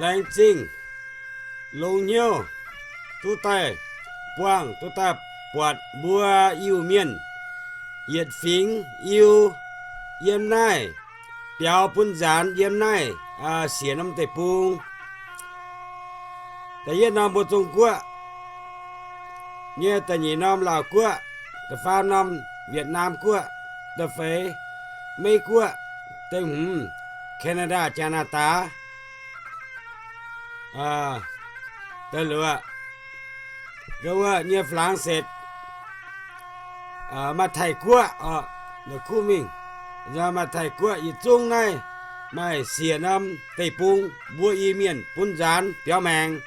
laengz zingh, longx hnyouv, duqv daaih buangh, duqv daaih buatc mbuo Iu-Mienh yietc fingx Iu yiem naaiv biaux bun nzaanx yiem naaiv siec norm deic-bung. Da'yietv norm mbuo Zong Guoqv nyei, da'nyeic norm Laauv Guoqv, da'faam norm Wietc Naam Guoqv, da'feix Meiv Guoqv, da'hmz Canada, Janx^naa^daa, da'luoqc, wuov nyei Flangsetv, maaih Taiv Guoqv, kuv mingh, maaih Taiv Guoqv. Yietc zungv naaiv maaih siec norm deic-bung mbuo Iu-Mienh bun nzaanx biaux maengc.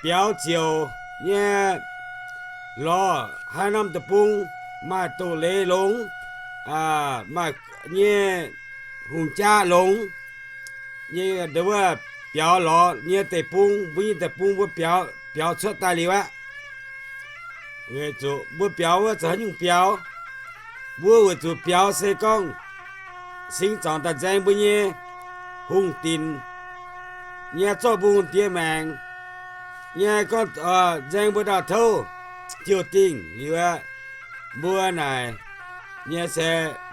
Biaux ziouc nyei lorz haaix norm deic-bung maaih doz-leiz longx, maaih nyei hungh jaa longx nyei, wuov biaux lorz nyei deic-bung, mbuo nyei deic-bung mbuo biaux, biaux cuotv daaih liuz aqv. Weic zuqc mbuo biaux wuov zoux haaix nyungc biaux? Mbuo weic zuqc biaux se gorngv singx zorngc daaih nzaeng mbuo nyei hungh dinc nyei zorqv mbuo hungh diex maengc nyei, gorngv nzaeng mbuo ndau-touv jiu dingh liuz aqv. Mbuo naaic nyei se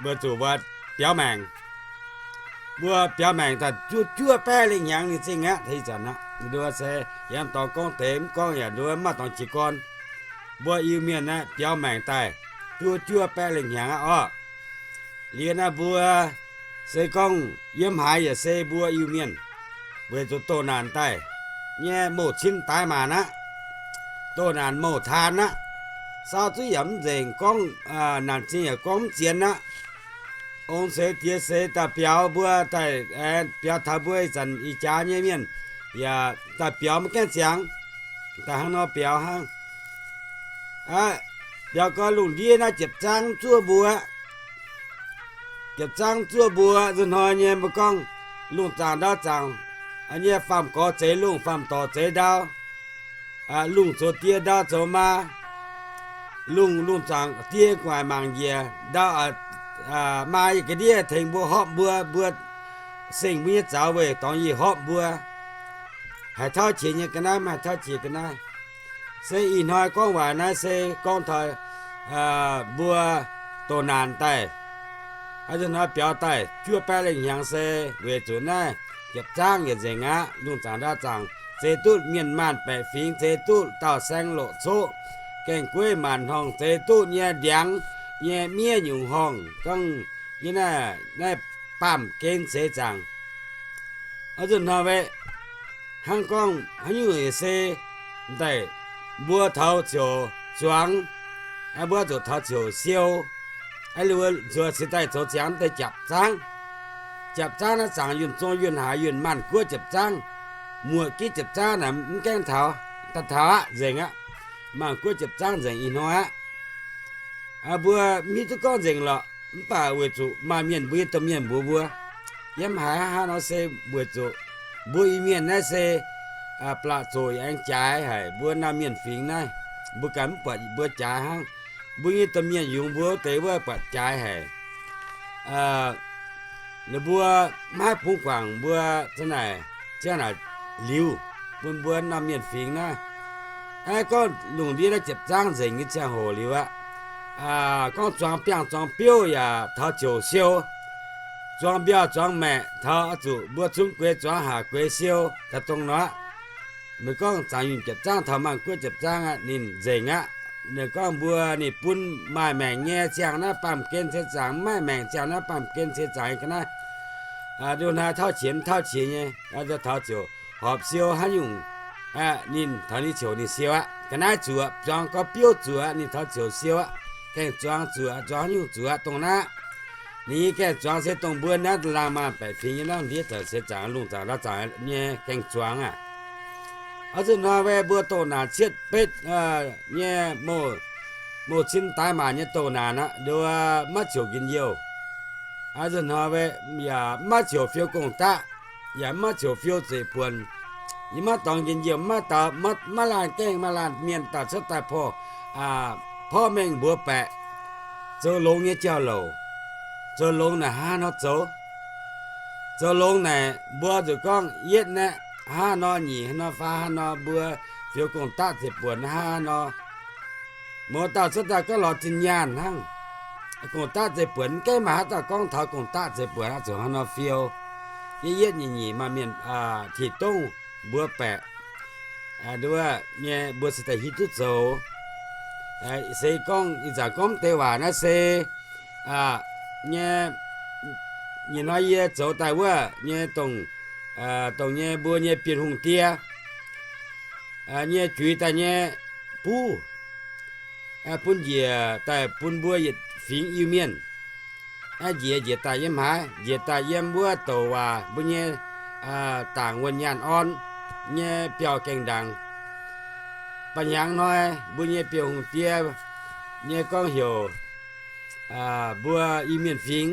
weic zuqc mbuo biaux maengc. Mbuo biaux maengc daaih juov juov baeqv lengh hnyangx ninh zingh aqv. Ih zanc aqv, nduov se yiem dorngx gorngv deix mv gorngv yaac nduov mv maaih dorngx jiez gorn. Mbuo Iu-Mienh aqv, biaux maengc daaih juov juov baeqv lengh hnyangx aqv orqc. Liuz naaiv mbuo se gorngv yiem haaix yaac se mbuo Iu-Mienh weic zuqc doh naanc daaih nyei mouc cin daix maanc aqv. Doh naanc mouc taan aqv. Saau zuqv yaac mv nzengc, gorngv naanc zingh yaac gorngv mv zien aqv. Ong seix diex seix daaih biaux mbuo daaih, biaux taux mbuo ih zanc ih jaax nyei mienh yaac daaih biaux maiv gaengh ziangx, daaih hnangv nor biaux hnangv. Biaux gau lungh ndiev naaiv jiepc zaangv zuov mbuo aqv. Jiepc zaangv zuov mbuo nzunc hnoi nyei mbuo gorngv lungh zaangc ndau zaangc nyei faam-gorx zeix lungh, faam-dorc zeix ndau, lungh zoux die ndau zoux maa, lungh, lungh zaangc die gu'nguaaic mangc njiec ndau, maa yie ga'ndiev tengx mbuo horpc mbuo, mbuo seng mbuo nyei zaux weih dorngx yie horpc mbuo. Haih tauv qiex nyei ga'naaiv, maiv haih tauv qiex ga'naaiv. Se ih hnoi gorngv waac naaiv se gorngv taux mbuo doh naanc daaih, nzunc hnoi biaux daaih juov baeqv lengh hnyangx se weic zuqc naaiv jiepc zaangv yietc nzengc aqv. Lungh zaangc ndau zaangc zeix duqv mienh maanh baeqc fingx, zeix duqv dauh saeng loqc coqv, gaeng-gueiv maanc horngh, zeix duqv nyei ndiangx nyei miev nyungc horngh, gorngv nyei naaiv, naaiv baamh gen seix zaangc. Nzunc hnoi hnangv gorngv haaix nyungc se daaih mbuo taux ziouc zuangx, mbuo zuqc taux ziouc siou. Mbuo nzuonx cingx daaih zoux ziangx deix japc zaangv. Japc zaangv naaiv zaangc yunh zong yunh haaix, yunh maanh guoqv japc zaangv, muoc gitv japc zaangv naaic mv gaengh taux, daaih taux aqv, nzengc aqv. Maanh guoqv japc zaangv nzengc ih hnoi aqv. Mbuo mv hiuv duqv gorngv nzengc lorqc, mv baac weic zuqc maaih mienh mbuo nyei domh mienh mbuox mbuo, yiem haaix haaix nor se weic zuqc mbuo Iu-Mienh naaiv se blatc zoqc yaac aengx jaaix haic. Mbuo naamh mienh fingx naaiv, mbuo ganh mv buatc mbuo jaaix hnangv. Mbuo nyei domh mienh yungz mbuo wuov deix wuov buatc jaaix haic. Ninh mbuo maiv haih bungx guangc mbuo za'naaic, ziangh naaic liuz bun mbuo naamh mienh fingx naaiv. Aeqv, gorngv lungh ndiev naaiv jiepc zaangv nzengc nyei ziangh hoc liuz aqv, gorngv zuangx biangh zuangx biouv yaac taux ziouc siou. Zuangx mbiauh zuangx maeqc taux oix zuqc mbuo zungv gueix zuangx haac gueix siou daaih dongh nor aqv. Meih gorngv zaangc yunh jiepc zaangv taux maanh guoqv jiepc zaangv aqv, ninh nzengc aqv. Ninh gorngv mbuo ninh bun maaih maengc nyei ziangh naaiv baamh gen se zaangc, mv maaih maengc ziangh naaiv baamh gen se zaangc nyei ga'naaiv. Nduov hnoi tauv qiex mv tauv qiex nyei, taux ziouc horpc siou haaix nyungc, ninh taux ninh ziouc ninh siou aqv. Ga'naaiv zuqc zuangx gorx biouv zuqc, ninh taux ziouc siou aqv. Gaeng-zuangx zuqc, zuangx haaix nyungc zuqc aqv, dongh naaiv. Ninh nyei gaeng-zuangx se dongh mbuo naaiv laangh maanh baeqc fingx nyei naaiv ndiev zanc se zaangc lungh zaangc ndau zaangc nyei gaeng-zuangx aqv. Oix zuqc hnoi mbuo doh naanc cietv betv nyei mouc cin daix maanc nyei doh naanc aqv, nduov maiv ziouc njien-youh. Oix zuqc hnoi yaac maiv ziouc fiou gong-daqv, yaac maiv ziouc fiou zeiv-buonc. Yie maiv dorngx njien-youh, maiv daux, maiv laanh gaengh, maiv laanh mienh daaih cuotv daaih porv, porv mengh mbuox baeqc zoux longx nyei jauv-louc. Zoux longx naaic hnangv haaix nor zoux? Zoux longx naaic mbuo zuqc gorngv yietv naaiv, hnangv nor, nyic hnangv nor, faam hnangv nor, mbuo fiou gong-daqv zeiv-buonc hnangv nor. Mouz dauh cuotv daaih gorngv lorz zinh nyaanh hnangv. Gong-daqv zeiv-buonc mv gaengh maaih haaix dauh gorngv taux gong-daqv zeiv-buonc aqv, zuqc hnangv nor fiou. Yietv yietv nyic nyic maaih mienh, aa, tiqc dongh mbuo baeqc, aa, nduov nyei mbuo se daaih hiuv duqv zoux. Aa, se gorngv ih zanc gorngv deix waac naaiv se, aa, nyei, nyei hnoi yie zoux daaih wuov nyei dongh, aa, dongh nyei mbuo nyei Bienh Hungh die, aa, nyei juix daaih nyei buv, aa, bun njiec daaih bun mbuo yietc fingx Iu-Mienh. Aa, njiec njiec daaih yiem haaix, njiec daaih yiem wuov douc waac mbuo nyei, aa, Dangc Wuonh Nyaanh Orn nyei biauv gaengh ndaangc. Ba'hnyangx hnoi mbuo nyei Bienh Hungh die nyei gorngv heuc, aa, mbuo Iu-Mienh fingx,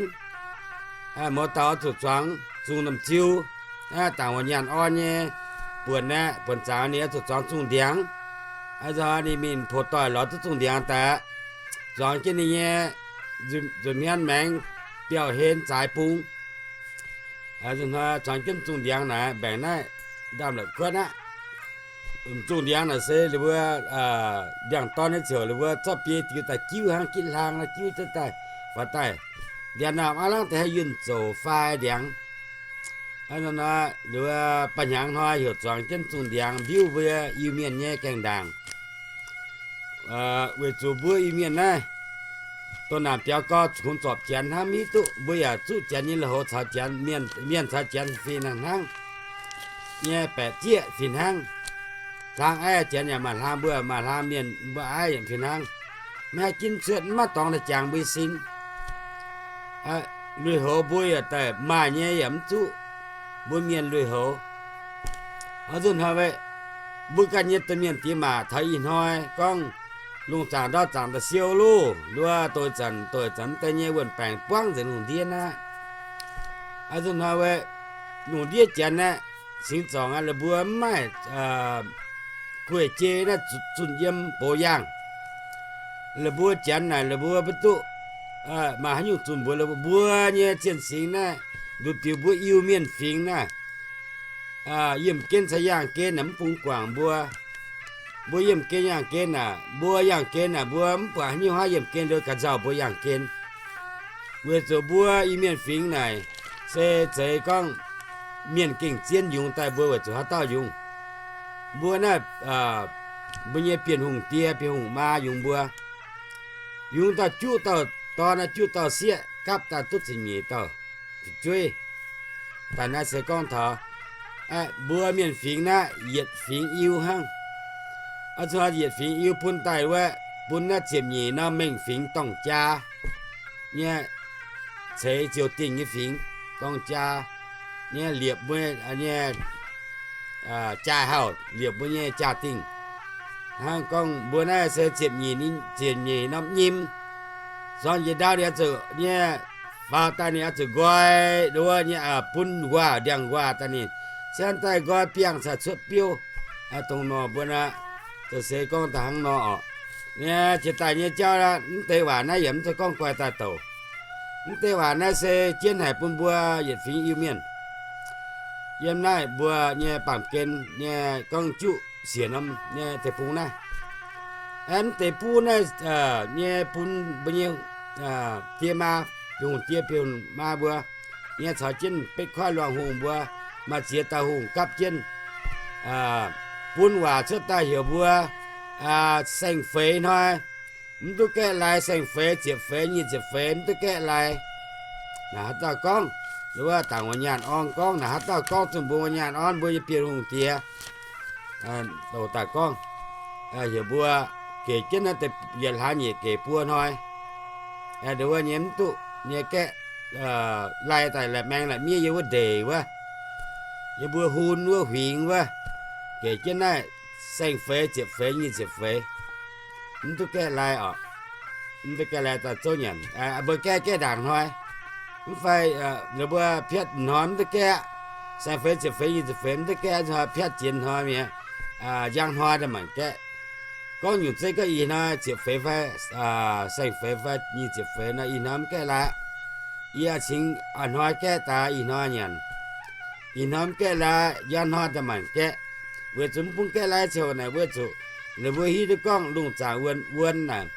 aa, mouz dauh oix zuqc zuangx zungh norm ziu, aa, Dangc Wuonh Nyaanh Orn nyei buonc aeqv, buonc zaangc ninh oix zuqc zuangx zungh ndiangx. Aa, ninh mingh pox doic lorz duqv zungh ndiangx daaih, zuangx jienv ninh nyei nzuqc hmien maengx biauv-hlen zaaix bung. Aa, zuangx jienv zungh ndiangx naaic, mbaengc naaiv ndaamv-la'kuotv aqv. Zungh ndiangx naaic se ninh mbuo, aa, ndiangx-dorn nyei ziouc ninh mbuo zorqv biei diux daaih jiuv hnangv, gitv hlaang nor jiuv jienv daaih, faaux daaih. Ndiangx naaic aav langv deix haih yunh zoux fai ndiangx. Aa, ninh mbuo ba'hnyangx hnoi heuc zuangx jienv zungh ndiangx mbiuv mbuo Iu-Mienh nyei gaengh ndaangc. Weic zuqc mbuo Iu-Mienh naaiv, dongh naanc biaux gorx kungx zorpc Janx hnangv, mv duqv mbuo yaac zuqv Janx nyei lui-houx caux Janx, mienh caux Janx fih hnangv nyei, baeqc zieqv fih hnangv. Hlaang aiv Janx yaac maaih hlaang mbuo, maaih hlaang mienh mbuo aiv yaac fih hnangv. Maiv haih ginv cuotv, maiv maaih dorngx daaih jangx mbuo nyei sin. Lui-houx mbuo yaac daaih maaih nyei yaac mv zuqv mbuo mienh lui-houx. Oix zuqc hnoi, mbuo ganh nyei domh mienh diex maac taux ih hnoi gorngv lungh zaangc ndau zaangc da'siou loh, nduov doix zanc doix zanc mv deix nyei wuonh baengc buangv nzengc lungh ndiev naaiv. Oix zuqc hnoi, lungh ndiev Janx naaiv, singx zorngc aqv, la'buo mv maaih gueic jei naaiv zunh yiem box yaangh. La'buo Janx naaic la'buo maiv duqv maaih haaix nyungc zunh mbuox la'buo. Mbuo nyei zienh singx naaiv, nduqc diuc mbuo Iu-Mienh fingx naaiv, yiemh gen caux yaangh gen naaic mv bungx guangc mbuo. Mbuo yiemh gen yaangh gen naaic, mbuo yaangh gen naaic, mbuo mv buatc haaix nyungc hnangv, yiemh gen liuz ga'nzauh mbuo yaangh gen. Weic zuqc mbuo Iu-Mienh fingx naaic se zeiz gorngv mienh gengh zien yungz daaih mbuo weic zuqc haaix dauh yungz. Mbuo naaiv, mbuo nyei Bienh Hungh die, Bienh Hungh maa yungz mbuo. Yungz dauh juqv dauh dorn, juqv dauh sieqv, gapv daaih duqv ziepc nyeic dauh fu'jueiv. Daaih naaiv se gorngv taux mbuo mienh fingx naaiv yietc fingx Iu hnangv. Oix zuqc yietc fingx Iu bun daaih wuov, bun naaiv ziepc nyeic norm mengh fingx dorng jaa nyei, ceix ziouc dingh nyei fingx dorng jaa nyei, liepc mbuo nyei jaa hauh, liepc mbuo nyei jaa-dingh. Hnangv gorngv mbuo naaiv se ziepc nyeic, ziepc nyeic norm nyim, zuangx njiec ndau ninh oix zuqc nyei, faaux daaih ninh oix zuqc nqoi nduov nyei, bun nquaah, ndiangx-nquaah daaih ninh cien daaih nqoi biangh caux cuotv biouv. Dongh nor mbuo naaiv, se gorngv daaih hnangv nor oc. Jiex daaih nyei jauv, mv deix waac naaiv yaac mv zeiz gorngv guai daaih douc. Mv deix waac naaiv se jienv haic bun mbuo yietc fingx Iu-Mienh. Yiem naaiv mbuo nyei baamh gen nyei gorngv juqv siec norm nyei deic-bung naaiv. Mv deix buv naaiv nyei bun mbuo nyei die maa, Bienh Hungh die, Bienh Hungh maa mbuo nyei caux jienv betv koiv luangh hungh mbuo, maaih ziex dauh hungh gapv jienv bun waac cuotv daaih heuc mbuo saeng-feix hnoi, mv duqv gaeqv lai, saeng-feix, ziepc feix, nyic ziepc feix, mv duqv gaeqv lai. Naaic haaix dauh gorngv, nduov Dangc Wuonh Nyaanh Orn gorngv, naaic haaix dauh gorngv zunh mbuo Wuonh Nyaanh Orn mbuo nyei Bienh Hungh die, doqc daaih gorngv, heuc mbuo gec jienv naaiv deix yietc hlaax nyeic gec buo hnoi, nduov nyei mv duqv nyei gaeqv lai daaih la'maeng la'miev yiem wuov ndeic wuov, yiem mbuo hun wuov huingx wuov, gec jienv naaiv saeng-feix, ziepc feix, nyic ziepc feix, mv duqv gaeqv lai oc. Mv duqv gaeqv lai daaih zouv nyanc. Mbuo gaeqv, gaeqv ndaangc hnoi, mv fai ninh mbuo piatv hnoi mv duqv gaeqv, saeng-feix, ziepc feix, nyic ziepc feix mv duqv gaeqv, hnoi piatv jiex hnoi mi'aqv, njang hnoi daaih mangc gaeqv. Gorngv nyungc zeiv gorngv ih hnoi ziepc feix fai saeng-feix fai nyic ziepc feix nor, ih hnoi mv gaeqv lai aqv. Yie cingx a'hnoi gaeqv daaih ih hnoi nyanc. Ih hnoi mv gaeqv lai, njang hnoi daaih maanc gaeqv. Weic zuqc mv bun gaeqv lai ziouc naaic, weic zuqc ninh mbuo hiuv duqv gorngv lungh zaangc wuon wuon naaic,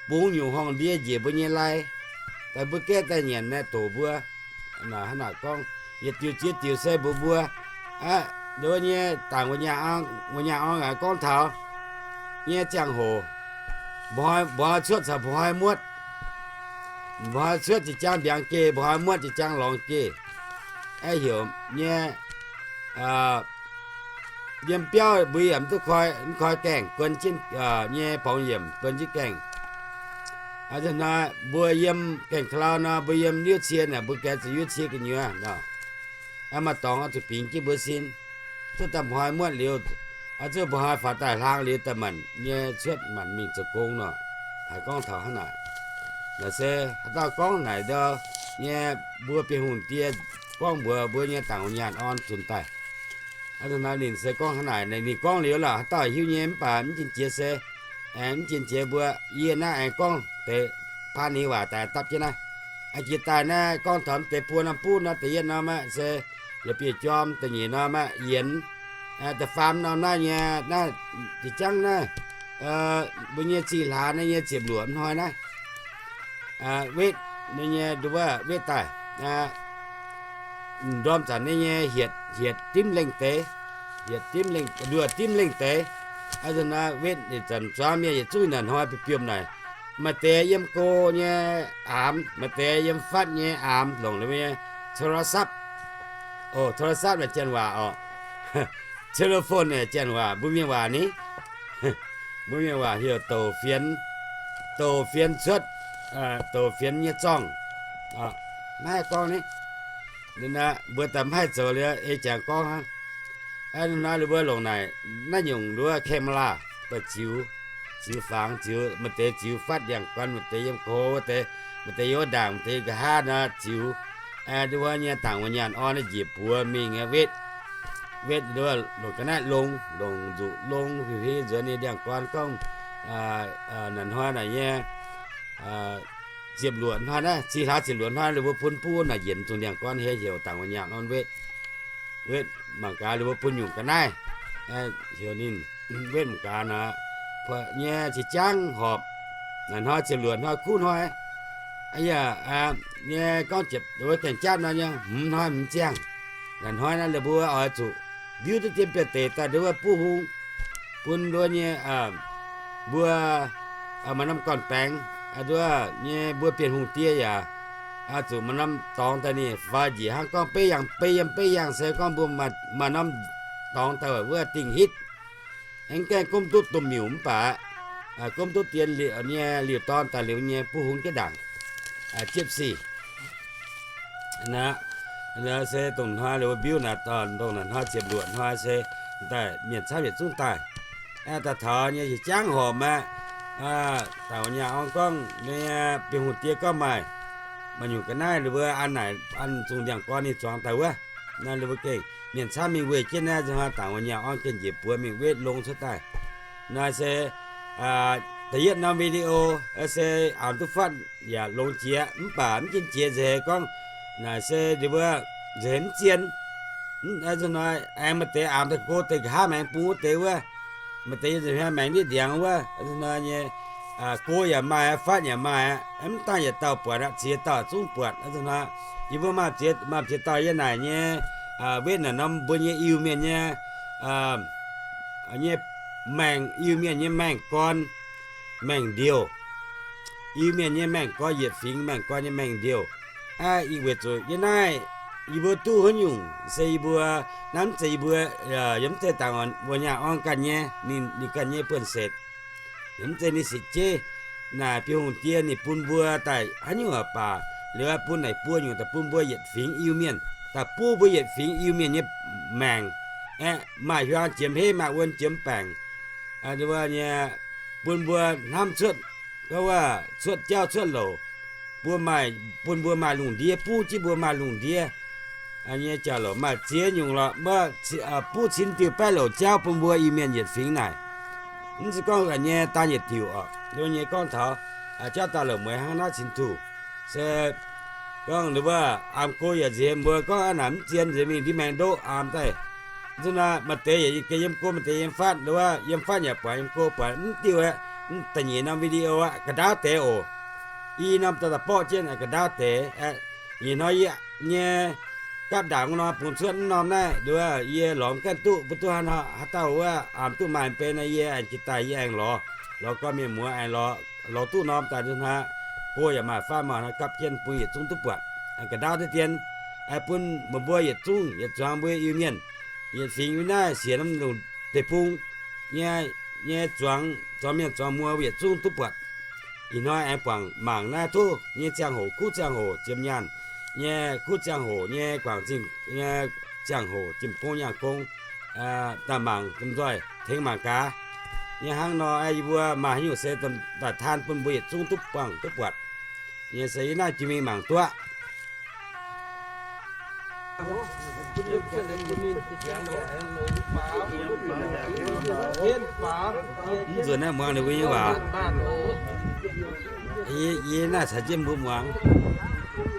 bungx nyungc horngh ndie njiec mbuo nyei lai, daaih mbuo gaeqv daaih nyanc naaiv doqc mbuo. Naaic hnangv naaic gorngv, yietc diuc ziex diuc se mbuox mbuo, aqv, wuov nyei dangc wuov nyaah orn aqv gorngv taux nyei ziangh hoc, mbuo hnoi cuotv caux mbuo hnoi muotv, mbuo hnoi cuotv jiex jaang mbiaangx geh, mbuo hnoi muotv jiex jaang lorngx geh. Aeqv, heuc nyei, yiem biauv mbuo yaac mv duqv koi, mv koi gaengh guon jienv nyei borngz yiemc, guon jienv gaengh. Hnoi mbuo yiem gaengh ka'lau nor, mbuo yiem liuv cie naaic, mbuo gaengh zuqc liuv cie gu'nyuoz nor, maaih dorngx oix zuqc bingx jienv mbuo sin. Cuotv daaih mbuo hnoi muotv liuz, zuqc mbuo hnoi faaux daaih hlang liuz daaih maanc nyei cuotv maanc mingh zoux gong nor. Haiz gorngv taux hnangv naaic. Naaic se haaix dauh gorngv naaic ndau nyei, mbuo Bienh Hungh die gorngv mbuox mbuo nyei dangc wuov nyaanh orn zunc daaih. Hnangv naaic ninh se gorngv hnangv naaic, ninh gorngv liuz lorqc, haaix dauh hiuv nyei mv baac mv jien jiex se, aengx mv jien jiex mbuo, yie naaiv aengx gorngv deix paan ninh waac daaih dapv jienv naaiv. Jiex daaih naaiv gorngv taux mv deix buo norm buv nor, da'yietv norm aqv se la'bieiv-jorm, da'nyeic norm aqv yienx, da'faam norm naaiv nyei, naaiv jiex jangv naaiv, mbuo nyei zih hlaax naaiv nyei ziepc luoqc hnoi naaiv, wetv, ninh nyei nduov wetv daaih, ndorm zanc ninh nyei hietc dimv lengh deix, hietc dimv lengh, nduov dimv lengh deix. Aa, nzunc naaiv wetv zanc zuangx mienh yietc zungv naaic hnoi biomv naaic, maaih deix yiem go nyei aamx, maaih deix yiem fatv nyei aamx, longc ninh mbuo nyei โทรศัพท์. O, โทรศัพท์ naaic janx waac orqc. Telephone naaic janx waac, mbuo mienh waac ni. Mbuo mienh waac heuc douc fienx, douc fienx cuotv, douc fienx nyei zorngh. Maiv haih gorngv ni. Mbuo daaih mv haih zoux liuz ei jangx gorngv hnangv. Naaiv ninh mbuo longc naaic naaiv nyungc nduov camera daaih ziux, ziux fangx ziux, maaih deix ziux fatv ndiangx-guan, maaih deix yiem go wuov deix, maaih deix yiem wuov ndaangc, maaih deix nqa'haav nor ziux. Nduov nyei dangc wuov nyaanh orn njiec buoz mingh wetv, wetv nduov longc ga'naaiv longx, longc nzuqc longx, heuc nzuonx ninh ndiangx-guan gorngv, naaic hnoi naaic nyei ziepc luoqc hnoi naaiv, zih hlaax ziepc luoqc hnoi ninh mbuo bun buv naaic yienc zungh ndiangx-guan hei heuc dangc wuov nyaanh orn wetv. Wetv mangc gaax ninh mbuo bun nyungc ga'naaiv heuc ninh wetv mangc gaax nor, nyei ziex jangv horpc, naaic hnoi ziepc luoqc hnoi kuv hnoi. Yaac nyei gorngv ziepc wuov gaengh jatv nor nyei hmz hnoi hmz ziangh. Naaic hnoi naaiv ninh mbuo oix zuqc ndiuv duqv dien biauv-deic daaih nduov buv hung bun nduov nyei, mbuo maaih norm gorn-baengx, nduov nyei mbuo Bienh Hungh die yaac zuqc maaih norm dorngx daaih ninh faaux njiec hnangv gorngv beiv yangh, beiv yiem beiv yangh se gorngv mbuo maaih norm dorngx daaih wuov dingh hitv. Aengx gaengh gomv duqv domh miuc mv baac, gomv duqv dien liuz nyei liuz dorn daaih liuz nyei buv hung jienv ndaangc, jiepv sic. Naaiv se dongh hnoi liuz mbiuv naaic dorn, dongh naaic hnoi ziepc luoqc hnoi se daaih mienh camv yietc zungv daaih. Daaih taux nyei jangv horpc aqv. Dangc wuov nyaanh orn gorngv, Bienh Hungh die gorngv maaih, maaih nyungc ga'naaiv ninh mbuo an naaic an zungh ndiangx-guan ninh zuangx daaih wuov. Naaiv ninh mbuo gengh mienh camv mingh weih jienv naaiv nzunc hnoi dangc wuov nyaanh orn gengh njiec buoz mingh wetv longx cuotv daaih. Naaiv se da'yietv norm video se aengx duqv fatv yaac longx jiex mv baac mv jien jiex nzengc heix gorngv naaic se ninh mbuo nzengc heix mv zien. Nzunc hnoi aengx maaih deix aamx daaih go deix nqa'haav maengx bun wuov deix wuov. Maaih deix nzunc hnoi maengx ndiev ndiangx wuov. Nzunc hnoi nyei go yaac maaih, fatv yaac maaih, mv dangh yietc dauh buatc aqv, ziex dauh zungv buatc. Nzunc hnoi yie mbuo maaih ziex, maaih ziex dauh yie naaic nyei wetv naaic norm mbuo nyei Iu-Mienh nyei, nyei maengh, Iu-Mienh nyei maengh gorn, maengh ndiouh. Iu-Mienh nyei maengh gorn, yietc fingx maengh gorn nyei maengh ndiouh. Ih weic zuqc yie naaiv, yie mbuo duqv haaix nyungc se yie mbuo, naaiv mv zeiz yie mbuo, yie mv zeiz dangc wuov nyaanh orn ganh nyei, ninh, ninh ganh nyei buonv-setv. Yie mv zeiz ninh sitc jeiv. Naaic Bienh Hungh die ninh bun mbuo daaih haaix nyungc baac, liuz bun naaic buo nyungc daaih bun mbuo yietc fingx Iu-Mienh, daaih buv mbuo yietc fingx Iu-Mienh nyei maengc. Aeqv, maaih hiuang jiemx heiv, maaih wuon jiemx baengc. Nyei, bun mbuo hnamv cuotv, gorngv wuov cuotv jauv cuotv louc, mbuo maaih, bun mbuo maaih lungh ndiev, buv jienv mbuo maaih lungh ndiev. Nyei jauv-louc maaih ziex nyungc lorqc, mbuo buv cin diuh baeqv louc jauv bun mbuo Iu-Mienh yietc fingx naaic. Mv zeiz gorngv ga'nyei daan yietc diuc oc. Nyei gorngv taux jauv daaih louc mueiz hnangv naaiv cin-tuh se Gorngv nduov, aamx go yaac nziex mbuo gorngv aav naaic mv zien nziex mingh ndiev maengx ndoqv aamx daaih. Zunv naaic maaih deix yaac yiem go, maaih deix yiem fatv, nduov yiem fatv yaac buatc, yiem go buatc, mv diuh aeqv, da'nyeic norm video aqv, ga'ndaauv deix oc. I norm daaih daaih borqv jienv ga'ndaauv deix. Ih hnoi yie nyei gapv ndaangc wuov norm bungx cuotv wuov norm naaiv, nduov yie lorz mv gaengh duqv, mbuo duqv haaix dauh wuov aamx duqv maaih benx naaiv, yie aengx jiex daaih yie aengx lorz, lorz gorngv mienh muoz aengx lorz duqv norm daaih nzunc hnangv. Go yaac maaih faam maaih hnoi gapv jienv bun yietc zungv duqv buatc. Ga'ndaauv deix dien, bun meih mbuo yietc zungv yietc zuangx mbuo Iu-Mienh, yietc fingx mbuo naaiv sienx norm lungh deic-bung nyei, nyei zuangx, zuangx mienh zuangx muoz mbuo yietc zungv duqv buatc. Ih hnoi aengx buangc mangc naaiv tov nyei ziangh hoc, kuv ziangh hoc ziepc nyaanh nyei, kuv ziangh hoc nyei guangc zingh nyei ziangh hoc, jiem gong nyaanh gong, daaih mangc domh nzoih tengx mangc gaax. Nyei hnangv nor, yie mbuo maaih haaix nyungc se daaih taan bun mbuo yietc zungv duqv buangh duqv buatc. Nyei se yie naaiv jiex mingh mangc duqv. Mv nzunc naaiv muangx ninh mbuo nyei waac. Yie naaiv caux jienv mbuo muangx.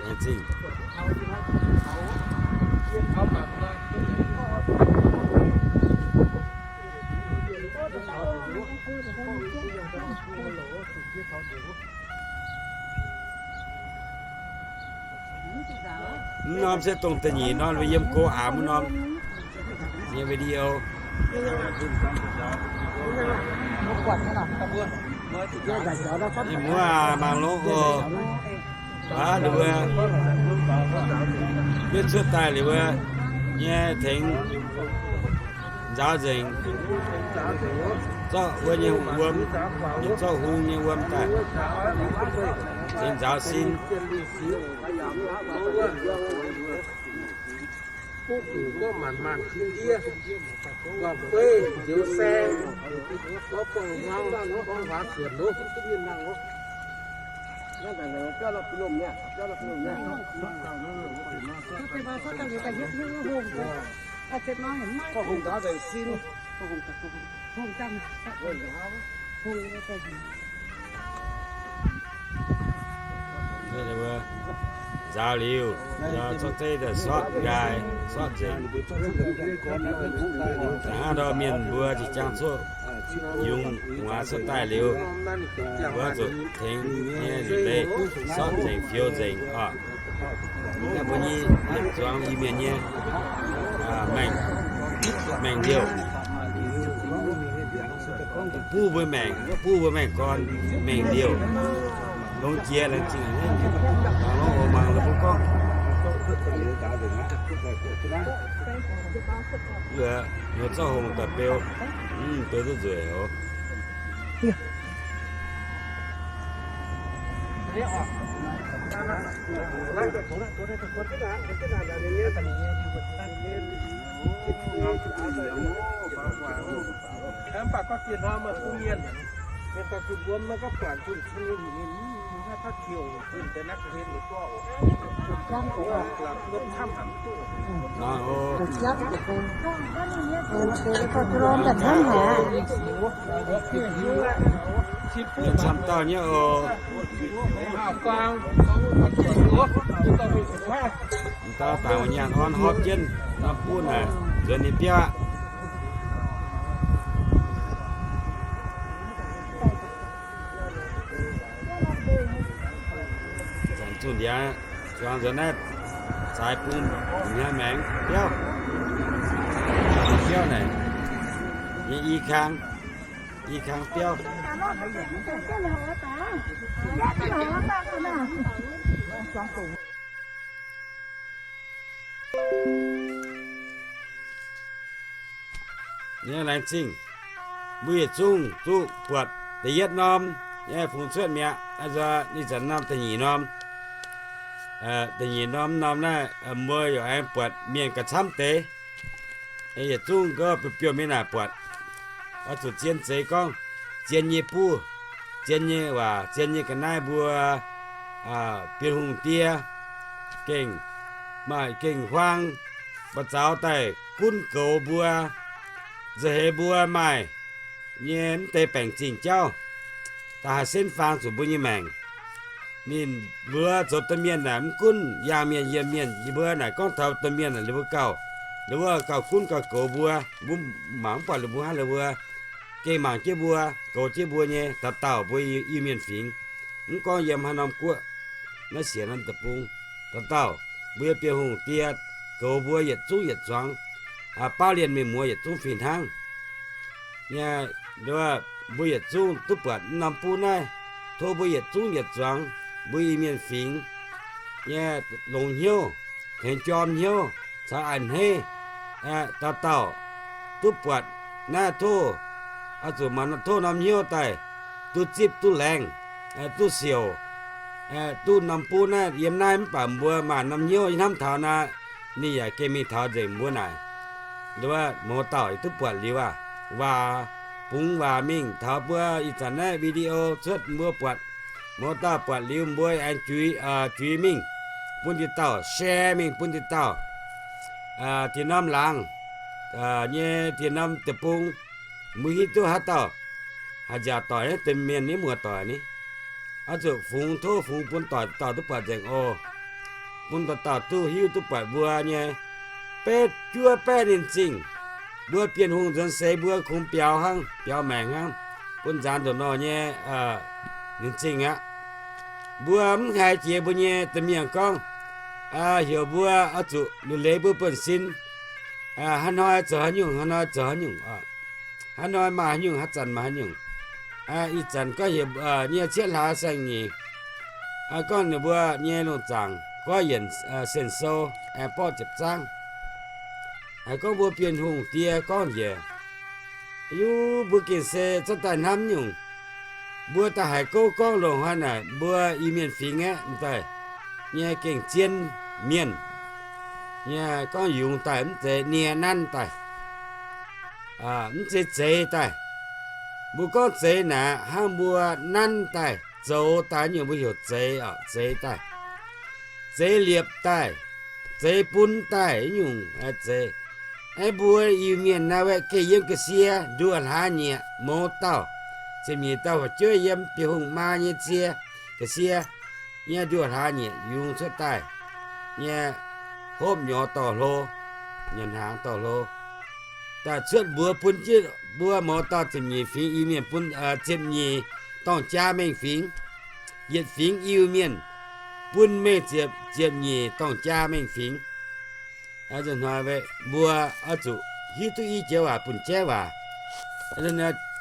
Laengz zingh. Mv norm se dongh da'nyeic norm, yiem go aamx wuov norm nyei video. Ih muoz mangc longx oc. Aav, liuz wuov, mienh cuotv daaih liuz wuov nyei tengx nzaaux nzengc, zorqv wuov nyei wuom, zorqv hung nyei wuom daaih tengx nzaaux sin. Buv guc gorngv maanc maanc jiex ndiev, guangc gueiv njoux saeng, gorngv buangh hmuangv, gorngv waac zuonc loh. Gorngv hungh nzaaux nzengc sin. Nzaaux liuz, nzaaux zorqv zeiv daaih sortv nqaai, sortv nzengc. Hnangv ndorm mienh mbuo jiex jangx cuotv yungz muoz cuotv daaih liuz, mbuo zuqc tengx nyei liuc leiz sortv nzengc, fioux nzengc oc. Naaiv mbuo nyei yietc zuangx Iu-Mienh nyei maengc, maengc liouh. Buv mbuo maengc, buv mbuo maengc gorn, maengc liouh. Longx jiex laengz zingh. Mangc longx oc, mangc longx mbuo gorngv. Ninh zorqv hungh daaih beu, beu duqv nzueic oc. Camv dauh nyei oc. Dauh dangc nyaanh orn hopv jienv norm buv naaic nzuonx ninh biauv aqv. Zanc zungh ndiangx zuangx nzuonx naaiv zaaix bung hnyangx maengx biauv. Biauv naaic nyei i kang, i kang biauv. Nyei laengz zingh, mbuo yietc zungv duqv buatc da'yietv norm nyei fungx cuotv mi'aqv. Ninh zanc norm da'nyeic norm, da'nyeic norm, norm naaiv mbuo yaac aengx buatc mienh gauh camv deix. Yietc zungv gorngv biouv-biouv mingh naaic buatc, oix zuqc zien zeiz gorngv zien nyei buv, zien nyei waac, zien nyei ga'naaiv mbuo, Bienh Hungh die, gengh maaih gengh huaang, buoz-zaux daaih gunv goux mbuo, nza'heix mbuo maaih nyei mv deix baengc zingh jauv, da'haaix senv faang zuqc mbuo nyei maengc. Ninh mbuo zoux domh mienh naaic mv gunv yaangh mienh yiem mienh, yie mbuo naaic gorngv taux domh mienh naaic ninh mbuo gauh, ninh mbuo gauh gunv gauh goux mbuo, mbuo mangc mv buatc ninh mbuo hnangv ninh mbuo gengh mangc jienv mbuo, goux jienv mbuo nyei. Dauh dauh mbuo Iu-Mienh fingx, mv gorngv yiem haaix norm guoqv, naaiv siec norm deic-bung, dauh dauh mbuo nyei Bienh Hungh die goux mbuo yietc zungv yietc zuangx, baauv lienh mingh muoz yietc zungv fih hnangv. Nyei, mbuo yietc zungv duqv buatc norm buv naaiv, tov mbuo yietc zungv yietc zuangx mbuo Iu-Mienh fingx nyei longx hnyouv, tengx jorm hnyouv caux a'hneiv, dauh dauh duqv buatc naaiv tov, oix zuqc maaih tov norm hnyouv daaih duqv zipv duqv laengz, duqv siouc, duqv norm buv naaiv yiem naaiv mv baac mbuo maaih norm hnyouv hnamv taux naaiv, ninh yaac gengh mingh taux nzengc mbuo naaic. Mouz dauh duqv buatc liuz aqv, waac, bungx waac mingh taux mbuo ih zanc naaiv video cuotv mbuo buatc. Mouz dauh buatc liuz mbuo aengx juiz, juiz mingh bun diqc dauh, share mingh bun diqc dauh, diqc norm laangz nyei, diqc norm deic-bung, mbuo hiuv duqv haaix dauh haih nziaauc doic naaiv deix mienh nyei muoz-doic ni, oix zuqc fungx, tov fungx bun doic dauh duqv buatc nzengc oc. Bun dauh dauh duqv hiuv duqv buatc mbuo nyei betv juov baeqv ninh zingh. Mbuo Bienh Hungh nzuonx seix mbuo kungx biaux hnangv, biaux maengc hnangv, bun nzaanx ndoqc nor nyei ninh zingh aqv. Mbuo mv haiz jiex mbuo nyei domh mienh gorngv, heuc mbuo oix zuqc liuc leiz mbuo buonv-sin, haaix hnoi zoux haaix nyungc, haaix hnoi zoux haaix nyungc, haaix hnoi maaih haaix nyungc, haaix zanc maaih haaix nyungc. Ih zanc gorngv heuc nyei cietv hlaax saeng-nyeic, gorngv ninh mbuo nyei lungh zaangc goiv yienc sen sou, aengx borqv ziepc zangv. Haiz gorngv mbuo Bienh Hungh die gorngv njiec, yie mbuo gengh se cuotv daaih hnamv nyungc. Mbuo daaih haiz gouv gorngv loz-hnoi naaic mbuo Iu-Mienh fingx aeqv, daaih nyei gengh zien mienh nyei, gorngv yungz daaih mv zeiz nie nanv daaih, mv zeiz zeix daaih. Mbuo gorngv zeix naaic hnangv mbuo nanv daaih, zoux daaih nyungc mbuo heuc zeix oc, zeix daaih, zeix liepc daaih, zeix bun daaih nyungc zeix. Aeqv, mbuo Iu-Mienh naaiv weih gengh yiem ga'sie nduoh hlaax nyieqc mouz dauh, ziepc nyeic dauh fu'jueiv yiem Bienh Hungh maa nyei cie ga'sie nyei nduoh hlaax nyieqc yungz cuotv daaih nyei, hopv nyorx dorh hlo, nyanc hnaangx dorh hlo, daaih cuotv mbuox bun jienv mbuo mouz dauh ziepc nyeic fingx Iu-Mienh bun, ziepc nyeic dorng jaa mengh fingx, yietc fingx Iu-Mienh bun mengh ziepc, ziepc nyeic dorng jaa mengh fingx. Hnoi mbuo oix zuqc hiuv duqv i joux waac bun jaiv waac.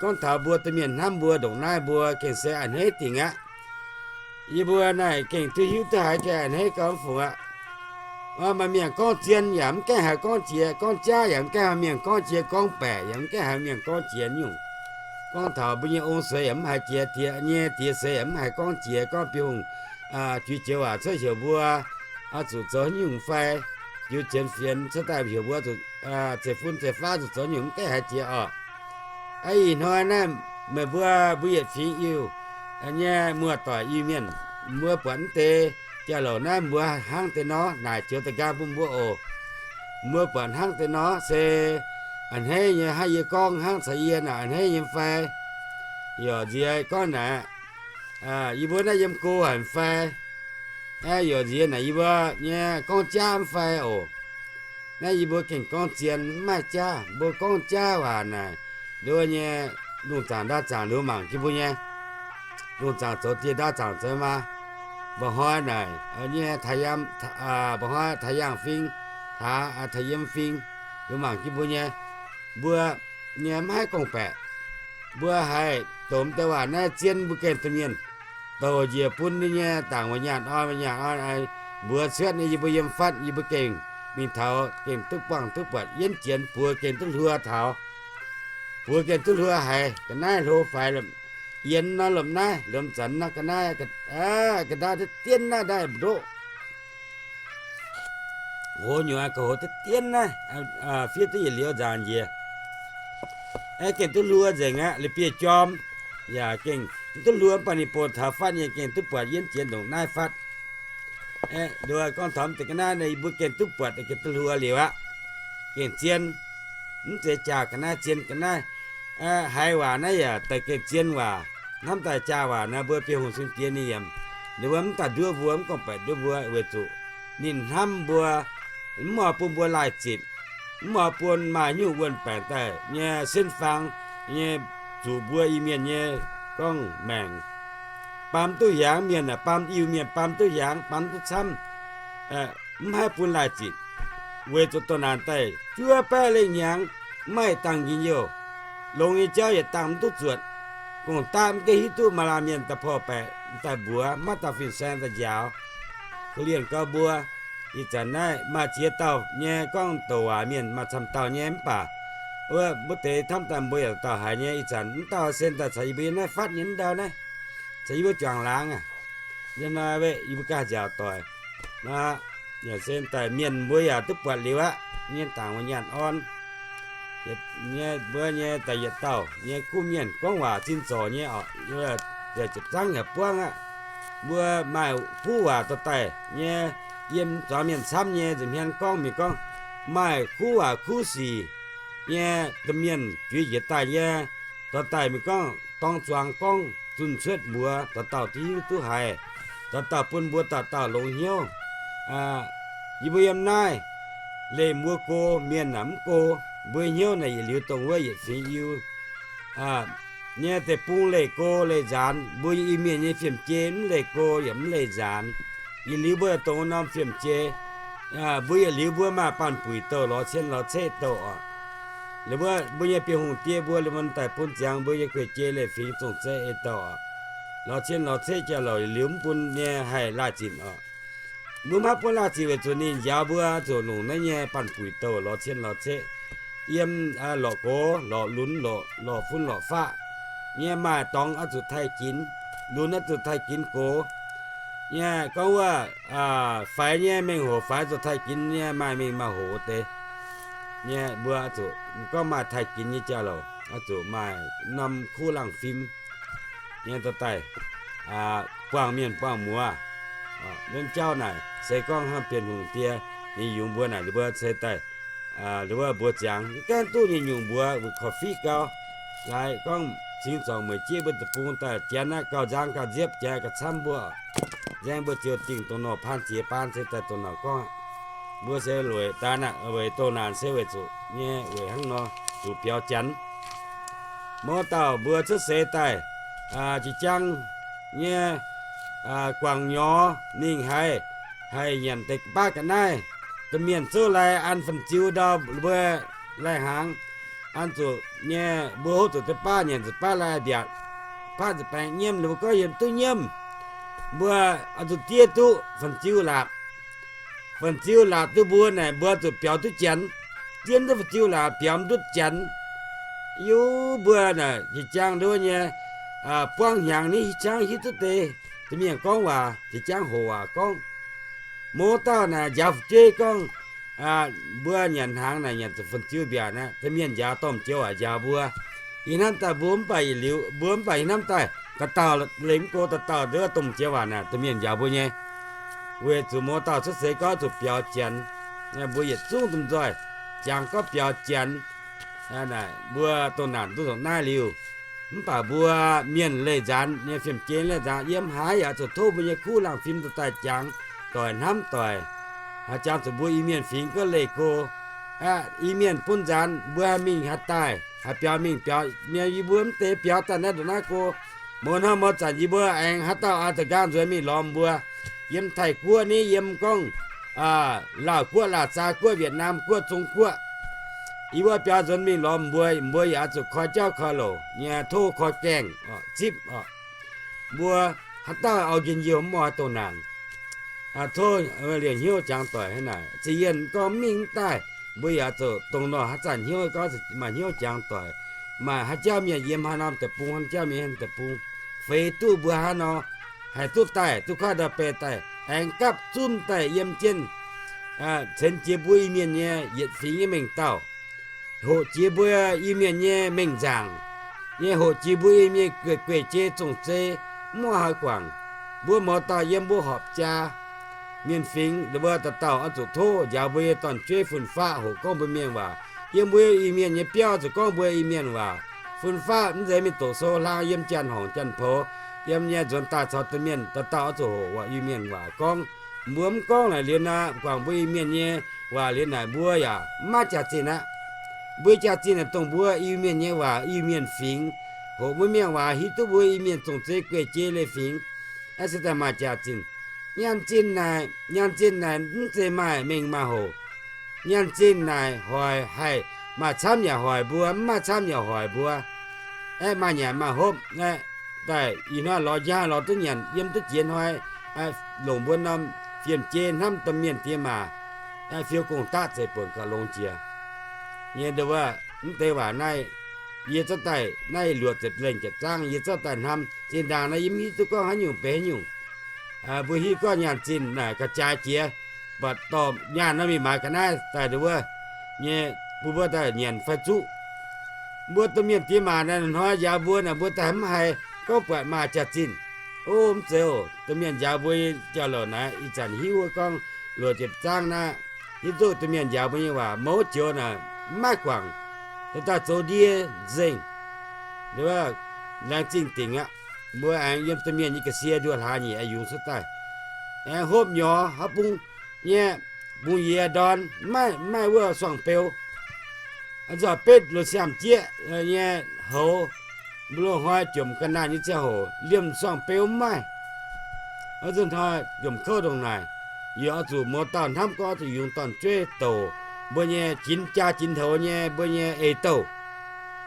Gorngv taux mbuo domh mienh hnamv mbuo ndongc naaiv mbuo gengh se a'hneiv dingc aqv. Yie mbuo naaic gengh duqv hiuv duqv haiz gengh a'hneiv gauh mv fungc aqv. Maaih mienh gorngv zien yaac mv gaengh haiz gorngv jiex, gorngv jaav yaac mv gaengh haiz mienh gorngv jiex, gorngv baeqc yaac mv gaengh haiz mienh gorngv jiex nyungc. Gorngv taux mbuo nyei ong seix yaac mv haiz jiex, diex nyei diex seix yaac mv haiz gorngv jiex, gorngv Bienh Hungh juix joux waac cuotv heuc mbuo oix zuqc zoux haaix nyungc fai, jiu jienx fienx cuotv daaih heuc mbuo zuqc zeiv-fun zeiv-faqv zuqc zoux nyungc mv gaengh haiz jiex oc. Ih hnoi naaiv meih mbuo, mbuo yietc fingx Iu nyei muoz-doic Iu-Mienh, mbuo buatc mv deix jauv-louc naaiv mbuo hnangv deix nor naaic joux da'nqaang bun mbuo oc. Mbuo buatc hnangv deix nor se a'hneiv nyei hnangv yie gorngv hnangv caux yie naaic a'hneiv nyei fai? Yaac nziex gorngv naaic, yie mbuo naaiv yiem go haic fai? Yaac nziex naaic yie mbuo nyei gorngv jaav mv fai oc? Naaiv yie mbuo gengh gorngv zien mv maaih jaav. Mbuo gorngv jaav waac naaic, nduov nyei lungh zaangc ndau zaangc nduov mangc jienv mbuo nyei. Lungh zaangc zoux dieh ndau zaangc zoux maa. Mba'hnoi naaic nyei, mba'hnoi taux yangh fing, taux, taux yiem fing, nduov mangc jienv mbuo nyei. Mbuo nyei mv haih gorngv-baeqc. Mbuo haih domh deix waac naaiv zien mbuo gengh domh mienh douc njiec bun ninh nyei dangc wuov nyaanh orn, wuov nyaanh orn, mbuox cuotv nyei yie mbuo yiem fatv, yie mbuo gengh mingh taux gengh duqv buangh duqv buatc yienv jienx, buoz gengh duqv hluo taux. Buoz gengh duqv hluo haiz ga'naaiv hlo faix, yienx nor lomh naaiv, lomh zanc nor ga'naaiv, ga'ndaauv diev dien naaiv ndaaih mbu'ndoqv. Hoz nyuoz ga'hoz diev dien naaiv, fiev duqv yietc liuz nzaangc njiec. Aeqv, gengh duqv hluo nzengc aqv, la'bieiv-jorm yaac gengh duqv hluo, mv baac ninh bun taux fatv nyei gengh duqv buatc yienv jienx ndongc naaiv fatv. Aeqv, nduov gorngv taux deix ga'naaiv naaiv, yie mbuo gengh duqv buatc gengh duqv hluo liuz aqv. Gengh zien, mv zeiz jaa ga'naaiv, zien ga'naaiv. Haiz waac naaiv yaac daaih gengh zien waac. Hnamv daaih jaa waac naaiv mbuo Bienh Hungh cing diex ninh yaac Ninh mbuo mv daaih nduov mbuo, mv gorngv-baeqc nduov mbuo weic zuqc ninh hnamv mbuo, mv oix bun mbuo laaih zitc, mv oix bun maaih nyungc wuon-baengc daaih nyei sin-fang nyei zuqc mbuo Iu-Mienh nyei gorngv maengc. Baamz duqv hiaangx mienh aah, baamz Iu-Mienh baamz duqv hiaangx, baamz duqv camv, mv haih bun laaih zitc. Weic zuqc doh naanc daaih juov baeqv lengh hnyangx, mv maaih dangh njien-youh, longx nyei jauv yietc dangh mv duqv zuotc. Gong-daqv mv gaengh hiuv duqv maaih laanh mienh daaih porv baeqc daaih mbuox, maiv dauh fin-saeng daaih njaaux. Korv-lienh gau mbuo, ih zanc naaiv maaih ziex dauh nyei gorngv douc waac mienh maaih camv dauh nyei mv baac wuov mbuo deix hnamv daaih mbuo yaac dauh haiz nyei. Ih zanc mv dauh sen daaih caux yie mbuo yiem naaiv fatv nyei mv ndau naaiv, caux yie mbuo juangc laangz aqv. Yie mbuo ganh njaaux doic aqv. Yaac sen daaih mienh mbuo yaac duqv buatc liuz aqv, nyei dangc wuov nyaanh orn nyei, mbuo nyei daaih yietc dauh nyei kuv mienh gorngv waac zinh zorc nyei oc. Ziepc zangv yaac buangv aqv. Mbuo maaih kuv waac dorh daaih nyei, yiem zuangx mienh camv nyei nza'hmien gorngv mingh gorngv, maaih kuv waac kuv sic nyei domh mienh juix njiec daaih nyei, dorh daaih mingh gorngv dorng zuangx gorngv zunh cuotv mbuox dauh dauh duqv hiuv duqv haiz, dauh dauh bun mbuo dauh dauh longx hnyouv. Yie mbuo yiem naaiv leih mbuo go, mienh naaic mv go. Mbuo hnyouv naaic yietc liuz dongh wuov yietc fingx Iu nyei deic-bung leih go leih nzaanx. Mbuo Iu-Mienh nyei fiem-jei mv leih go yaac mv leih nzaanx. Yietc liuz mbuo dongh wuov norm fiem-jei, mbuo yietc liuz mbuo maaih baan-buic douh, lorz cien lorz ceqv douh oc. Liuz mbuo, mbuo nyei Bienh Hungh die mbuo liuz mbuo daaih bun ziangx mbuo nyei guei-jei leiz-fingx zong-zeiv ei douh oc. Lorz cien lorz ceqv jauv-louc yietc liuz mv bun nyei haih laih zinc oc. Mbuo maiv bun laih zinc weic zuqc ninh njaaux mbuo zuqc longc naaiv nyei baan-buic douh, lorz cien lorz ceqv, yiem lorqc gox lorqc lunx lorqc fun lorqc faqv nyei maaih dorngx oix zuqc taaih ginx, lunx oix zuqc taaih ginx gox nyei. Gorngv wuov faix nyei mengh hoc faix zuqc taaih ginx nyei, maaih mengh maaih hoc deix nyei. Mbuo zuqc gorngv maaih taaih ginx nyei jauv-louc oix zuqc maaih norm kuv laangh fim nyei dorh daaih buangh mienh buangh muoz. Naaiv jauv naaic se gorngv hnangv Bienh Hungh die ninh yungz mbuo naaic, ninh mbuo ceix daaih, ninh mbuo mbuox ziangx mv gaengh duqv nyei nyungc mbuox weic korv-fiqv gau. Laaix gorngv cingx zorngc mueic jieqv mbuo deic-bung daaih janx aqv, gauh nzang gauh nziepv janx gauh camv mbuo, nzaeng mbuo ziouc dingh dongh nor paan ziex baan se daaih dongh naaic gorngv aqv. Mbuo se weic daan aqv, weic doh naanc se weic zuqc nyei weic hnangv nor zuqc biaux janx. Mouz dauh mbuo cuotv seix daaih, jiex jang nyei guangc nyorx mingh haiz, haiz nyanc deix baav ga'naaiv, domh mienh zouv lai an fun-ziu ndau mbuo lai hnaangx, an zuqc nyei mbuo hopv zuqc deix baav nyanc zuqc baav lai mbiaatc, baav zuqc baengx nyiemv, ninh mbuo gorngv yiem duqv nyiemv. Mbuo oix zuqc diev duqv fun-ziu laapc. Fun-ziu laapc duqv mbuo naaic mbuo zuqc biaux duqv janx. Diev duqv fun-ziu laapc biaux mv duqv janx. Yie mbuo naaic jiex jang nduov nyei, buangv hnyangx ni hiuv jangv hiuv duqv deix, domh mienh gorngv waac jiex jangv hoqc waac gorngv. Mouz dauh naaic njaaux fu'jueiv gorngv, mbuo nyanc hnaangx naaic nyanc zuqc fun-ziu mbiaatc aqv. Domh mienh njaaux domh jiex waac njaaux mbuo. Ih hnamv daaih mbuo mv baac yietc liuz, mbuo mv baac ih hnamv daaih, dauh dauh leih mv go, dauh dauh nduov domh jiex waac naaic domh mienh njaaux mbuo nyei. Weic zuqc mouz dauh cuotv seix gorngv zuqc biaux janx, mbuo yietc zungv domh nzoih jangx gorngv biaux janx. Mbuo dongh naanc duqv ndongc naaiv liuz, mv baac mbuo mienh leih nzaanx nyei fiem-jei leih nzaanx, yiem haaix yaac zuqc tov mbuo nyei kuv laangh fim dorh daaih jangx doic hnamv doic. Haaix jangx zuqc mbuo Iu-Mienh fingx gorngv leih go, Iu-Mienh bun nzaanx mbuo haih mingh haih daaih, haih biaux mingh biaux mienh. Yie mbuo mv deix biaux daaih naaiv ndongc naaiv go. Mouz hnoi mouz zanc yie mbuo aengx haaix dauh oix da'nqaang nzuonx mingh lorz mbuo. Yiem Taiv-Guoqv ni, yiem gorngv Laauh Guoqv, Laauh Zaa Guoqv, Wietc Naam Guoqv, Zong Guoqv, yie mbuo biaux nzuonx mingh lorz mbuo, mbuo yaac oix zuqc koi jauv koi louc nyei, tov koi gaengh zipv oc. Mbuo haaix dauh oix njien-youh mv oix dongh naanc, tov liouh hnyouv jangx doic hnangv naaic. Ziqc yienh gorngv mingh mv daaih, mbuo yaac zuqc dongh nor haaix zanc hnyouv gorngv maaih hnyouv jangx doic. Maaih haaix jauv mienh yiem haaix norm deic-bung, haaix jauv mienh haaix deic-bung, feix duqv mbuo haaix nor, haih duqv daaih, duqv kuaaiv ndau-beih daaih, aengx gapv zunv daaih yiem jienv, ceix jiez mbuo Iu-Mienh nyei yietc fingx nyei mengh dauh, hoqc jiez mbuo Iu-Mienh nyei mengh nzaangc, nyei hoqc jiez mbuo Iu-Mienh gueiv gueiv jei zong-zei, mv muangx haaix guangc. Mbuo mouz dauh yiem mbuo horpc jaa mienh fingx, mbuo dauh dauh oix zuqc tov njaaux mbuo nyei dorn-jueiv fun-faqv hoqc gorngv mbuo mienh waac. Yiem mbuo Iu-Mienh nyei biauv zuqc gorngv mbuo Iu-Mienh waac. Fun-faqv mv zeiz mingh doqc sou hlang yiem janx-horngc janx-poux, yiem nyei nzuonx daaih caux domh mienh dauh dauh oix zuqc hoqc waac Iu-Mienh waac gorngv. Mbuo mv gorngv naaic liuz nor, guangc mbuo Iu-Mienh nyei waac liuz naaic, mbuo yaac mv maaih jaax-zinh aqv. Mbuo jaax-zinh naaic dongh mbuo Iu-Mienh nyei waac, Iu-Mienh fingx, hoqc mbuo Mienh waac hiuv duqv mbuo Iu-Mienh zong-zei guei-jei leiz-fingx, aeqv, se daaih maaih jaax-zinh. Nyaanh zinh naaic, nyaanh zinh naaic mv zeiz maaih mengh maaih hoc. Nyaanh zinh naaic hoic haih, maaih camv yaac hoic mbuo, mv maaih camv yaac hoic mbuo. Aeqv, maaih nyanc maaih hopv aeqv, daaih ih hnoi lorz njang lorz duqv nyanc, yiem duqv jiex hnoi, longc mbuo norm fiem-jei hnamv domh mienh diex maac, fiou gong-daqv zeiv-buonc gauh longx jiex nyei. Nduov wuov, mv deix waac naaiv, yie zorqv daaih naaiv luoqc ziepc lengh ziepc zaang yie zorqv daaih hnamv. Zinh ndaangc naaiv yie mv hiuv duqv gorngv haaix nyungc benx haaix nyungc. Mbuo hiuv gorngv nyaanh zinh naaic ga'jaaix jiex, mv baac dorh nyaanh nor mingh maaiz ga'naaiv daaih nduov wuov nyei, bun mbuo daaih nyanc fai zuqv. Mbuo domh mienh diex maac naaiv hnoi njaaux mbuo naaic, mbuo daaih mv haiz gorngv buatc maaih jaax-zinh. O, mv zeiz oc. Domh mienh njaaux mbuo nyei jauv-louc naaiv, ih zanc hiuv wuov gorngv luoqc ziepc zaang naaiv, hiuv duqv domh mienh njaaux mbuo nyei waac, mouz joux naaic mv maaih guangc, daaih zoux ndie nzengc. Laengz zingh dingc aqv. Mbuo aengx yiem domh mienh nyei ga'sie nduoh hlaax nyeic aengx yungz cuotv daaih, aengx hopv nyorx haav bung nyei, bungx yie ndorn, mv maaih wuov suangx beu. Nzorc betv loz-siaamh jieqv nyei houz, mbuo loz-hnoi jomc ga'naanh nyei ziangh hoc, liemh suangx beu mv maaih. Oix zuqc hnoi jomc kouv ndongc naaic, yie oix zuqc mouz dauh hnamv gorngv oix zuqc yungz dorn-jueiv douc mbuo nyei jinx jaa jinx houz nyei mbuo nyei ei douh,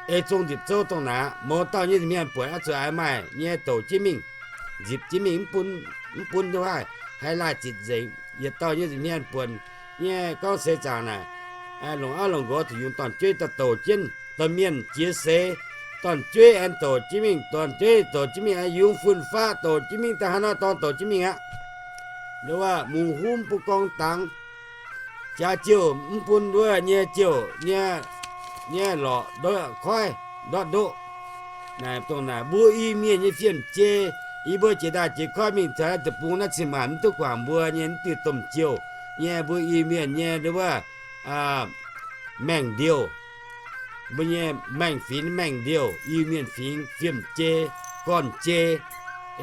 ei zong nzipc zouv dongh naaic, mouz dauh nyei nza'hmien buatc oix zuqc aix maaih nyei douc jienv mingh, nzipc jienv mingh, mv bun duqv haih, haih laaih zitc nzengc. Yietc dauh nyei nza'hmien buonc nyei gorngv seix zaangc naaic, longc auv longc nqox zuqc yungz dorn-jueiv daaih douc jienv. Domh mienh jiex seix, dorn-jueiv aengx douc jienv mingh, dorn-jueiv douc jienv mingh, aengx yungz fun-faqv douc jienv mingh, daaih hnangv naaiv dorngx douc jienv mingh aqv. Nduov wuov, mungz huv mv bun gorngv dangx, jaax jiouh mv bun nduov nyei jiouh nyei, nyei lorqc ndoqv koiv, ndortv ndoqv. Naaic dongh naaic mbuo Iu-Mienh nyei fiem-jei, yie mbuo jiex ndaaih jiex koiv mingh taux deic-bung naaiv cin-maanc mv duqv guangc mbuo nyei mv diuh domh jiouh nyei mbuo Iu-Mienh nyei nduov wuov, maengh ndiouh, mbuo nyei maengh fingx maengh ndiouh, Iu-Mienh fingx fiem-jei, gorn-jei,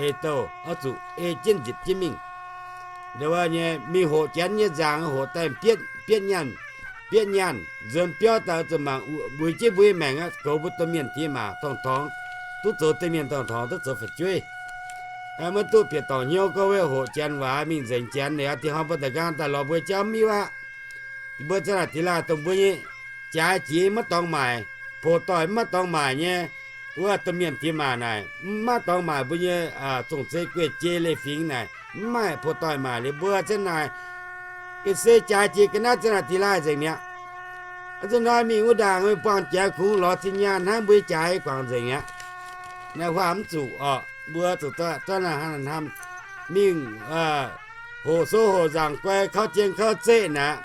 ei douh oix zuqc ei jienv nzipc jienv mingh. Nduov wuov nyei mingh hoqc janx nyei nzaangc, hoqc daaih bietv, bietv nyaanh, bietv nyaanh nzuonx biauv daaih zuqc mangc wuic jienv mbuo nyei maengc aqv, goux mbuo domh mienh diex maac dorngx-dorngx, duqv zoux domh mienh dorngx-dorngx, duqv zoux fu'jueiv. Maiv duqv bieqc dorngc hnyouv gorngv wuov hoqc janx waac mingh nzengc janx liuz, dinh hnoi mbuo da'nqaang daaih lorz mbuo jauv mv hiuv aqv. Mbuo za'naaic dingx laaih dongh mbuo nyei jaaix jiex maiv dorngx maaic, poux doic maiv dorngx maaic nyei, wuov domh mienh diex maac naaic maiv dorngx maaic, mbuo nyei zong-zei guei-jei leiz-fingx naaic mv maaih poux doic maaic liuz mbuo za'naaic ga'sie jaaix jiex ga'naaiv za'naaic dingx laaih nzengc mi'aqv. Zuqc hnoi mingh wuov ndaangc buangh jaaix kungx lorz zinh nyaanh hnangv mbuo nyei jaaix guangc nzengc mi'aqv. Naaiv huaah mv zuqc orqc, mbuo zuqc zorqv naaiv hnamv, mingh hoqc sou hoqc nzaangc guai, kauv jien kauv zeqv naaic,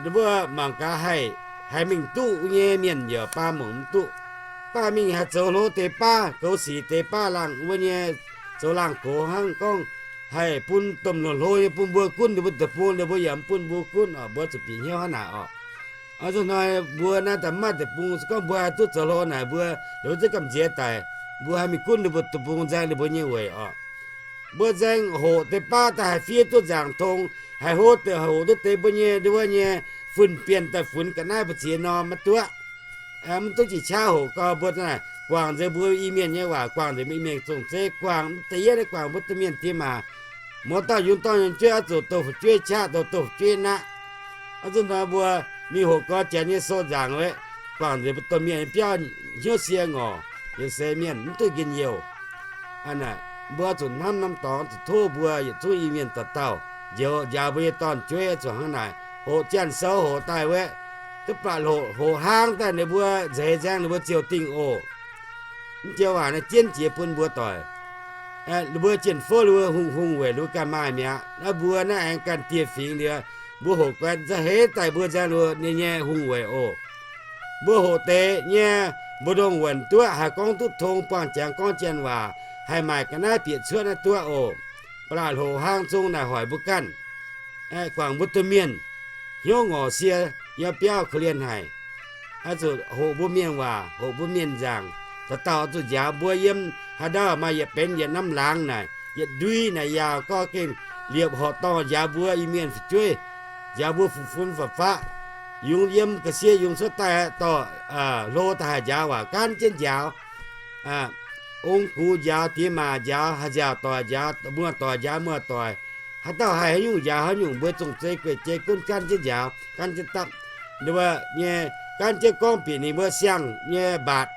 mbuo mangc gaax haih, haih mingh duqv nyei mienh yaac baav mangc mv duqv. Baav mingh haih zoux hlo deix baav, goux sic deix baav, laangh wuov nyei, zoux laangh gox hnangv gorngv haih bun domh hlo hlo nyei bun mbuo gunv, ninh mbuo deic-bung ninh mbuo yaac mv bun mbuo gunv orqc. Mbuo zuqc bieqc hnyouv hnangv naaic orqc. Zuqc hnoi mbuo naaiv daaih mv maaih deic-bung, se gorngv mbuo haih duqv zoux hlo naaic mbuo, ninh mbuo zungv gamh nziex daic, mbuo haih mingh gunv ninh mbuo deic-bung nzaeng ninh mbuo nyei weic orqc. Mbuo nzaeng hoqc deix baav daaih haih fiev duqv nzaangc tong, haih hlo deix hoqc duqv deix mbuo nyei, nduov wuov nyei, fun-bienh daaih funx ga'naaiv mbu'ziex norm maiv duqv. Mv duqv jiex qaqv hoqc gau mbuo naaic guangc nzengc mbuo Iu-Mienh nyei waac, guangc nzengc mbuo Iu-Mienh zong-zeiv, guangc da'yietv naaiv guangc mbuo domh mienh diex maac. Mouz dauh yungz dorn yungz jueiv oix zuqc douh fu'jueiv qaqv, douh douh fu'jueiv naqv. Zuqc hnoi mbuo mingh hoqc gau janx nyei sou nzaangc wuov, guangc nzengc mbuo domh mienh nyei biauv hnyouv sie ngorc, yietc seix mienh mv duqv njien-youh. Mbuo zuqc hnamv norm dorngx, zuqc tov mbuo yietc zungv Iu-Mienh dauh dauh njoux njaaux mbuo nyei dorn-jueiv zuqc hnangv naaic, hoqc janx-sou hoqc daaih wuov, duqv baac hoqc hlaang daaih ninh mbuo nzeix nzaeng ninh mbuo ziouc dingh oc. Mv joux waac naaiv jienv jiex bun mbuo doic. Ninh mbuo jien-fouv ninh mbuo hungh hungh weic ninh mbuo ganh maaih mi'aqv. Naaiv mbuo naaiv aengx ganh dieh fingx liuz, mbuo hoqc guaix za'heix daaih mbuo nzaeng ninh mbuo nyei hungh weic oc. Mbuo hoqc deix nyei mbu'ndongx wuonc duqv, haih gorngv duqv tong, buangh jangx gorngv janx waac, haih maaic ga'naaiv bieqc cuotv naaiv duqv oc. Ba'laqc hoqc hlaang zong naaic hoic mbuo ganh, guangc mbuo domh mienh hnyouv ngorc sie, yiem biauv korv-lienh haic. Zuqc hoqc mbuo mienh waac, hoqc mbuo mienh nzaangc, dauh dauh oix zuqc njaaux mbuo yiem haaix ndau maaih yietc benx yietc norm laangz naaic, yietc ndui naaic yaac gorngv gengh liepc horqc dorngh njaaux mbuo Iu-Mienh fu'jueiv, njaaux mbuo fu'fun fa'faqv. Yungz yiem ga'sie yungz cuotv daaih dorh hlo daaih haih njaaux waac gaanv jienv njaaux. Ong gux njaaux, diex maac njaaux, haaix nziaauc doic njaaux, muoz-doic njaaux muoz-doic. Haaix dauh haih haaix nyungc njaaux haaix nyungc, mbuo zong-zei gueic jei gunv gaanv jienv njaaux, gaanv jienv dapv. Wuov nyei, gaanv jienv gorngv bieqc ninh mbuo siang nyei mbaatc,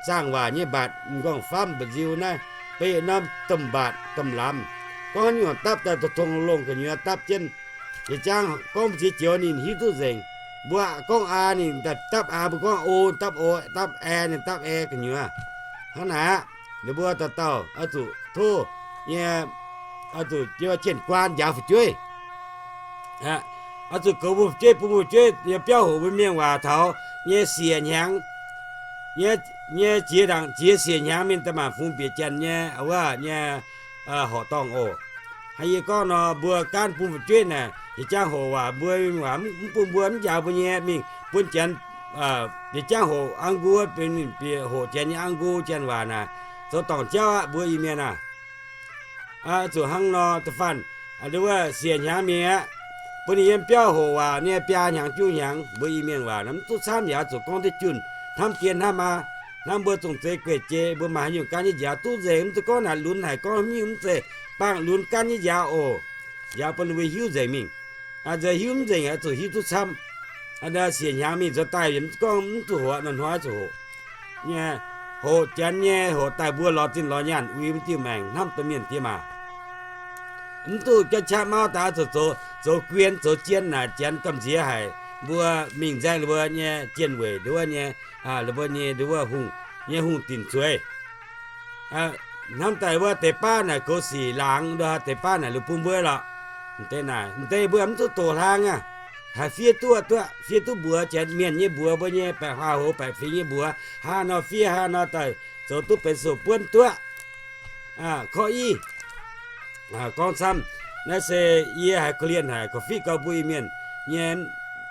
zaangh waac nyei mbaatc, m'nqorngv famv mba'nziu naaiv, beiv norm domh mbaatc domh lamz. Gorngv haaix nyungc dapv daaih tong-tong longh gu'nyuoz dapv jienv. Yietc jangv gorngv ziex joux ninh hiuv duqv nzengc. Mbuo gorngv aa ninh dapv aa, mbuo gorngv o dapv o, dapv ae ninh dapv ae gu'nyuoz. Hnangv naaic aqv. Ninh mbuo dauh dauh oix zuqc tov nyei, oix zuqc jienv guaan njaaux fu'jueiv. Oix zuqc goux mbuo fu'jueiv, bun mbuo fu'jueiv yiem biauv hoqc mbuo mienh waac taux nyei siec hnyangx, nyei jiex ndaangc jiex siec hnyangx mingh daaih maanc fungx bieqc janx nyei wuov nyei horqc dorngh oc. Hnangv yie gorngv nor, mbuo gaanv bun fu'jueiv naaic, yietc jangv hoqc waac mbuo mingh waac mv bun mbuo mv njaaux mbuo nyei mingh bun janx, yietc jangv hoqc ang-nqu, bieqc hoqc janx nyei ang-nqu, janx waac naaic zoux dorngc jauv aqv mbuo Iu-Mienh aah. Zuqc hnangv nor da'faanh wuov siec hnyangx mingh aqv, bun ninh yiem biauv hoqc waac nyei biaa hnyangx juqv hnyangx, mbuo Iu-Mienh waac mv duqv camv yaac zuqc gorngv duqv junh, hnamv dien hnamv maa, hnamv mbuo zong-zei gueic jei, mbuo maaih haaix nyungc gaanv nyei njaaux duqv nzengc, mv zeiz gorngv naaic lunx haic, gorngv haaix nyungc mv zeiz, bangh lunx gaanv nyei njaaux oc. Njaaux bun mbuo hiuv nzengc mingh. Nzunc hiuv mv nzengc oix zuqc hiuv duqv camv. Siec hnyangx mingh nzuonx daaih yaac mv gorngv mv zuqc hoqc, hnoi-hnoi zuqc hoqc. Nyei, hoqc janx nyei, hoqc daaih mbuo lorz zinh lorz nyaanh uix mv diuh maengc hnamv domh mienh diex maac. Mv duqv jatv qaqv mauv daaih zuqc zoux, zoux guen zoux jien naaic janx gamh nziex haic. Mbuo mingh nzaeng ninh mbuo nyei jien weic nduov nyei, ninh mbuo nyei nduov hungh, nyei hungh dinc zueiz. Hnamv daaih wuov deix baav naaic goux sic laangz, nduov deix baav naaic liuz bun mbuo lorqc. Deix naaic deix mbuo mv zuqc doqc hlaang aqv. Haaix fiev duqv duqv, fiev duqv mbuox janx mienh nyei mbuox, mbuo nyei baeqc huaax hoz baeqc fingx nyei mbuox, hnangv nor fiev hnangv nor daaih zoux duqv benx sou buonv duqv. Korv-iv gorngv camv, naaiv se yie haiz korv-lienh haic, korv-fiqv gau mbuo Iu-Mienh nyei,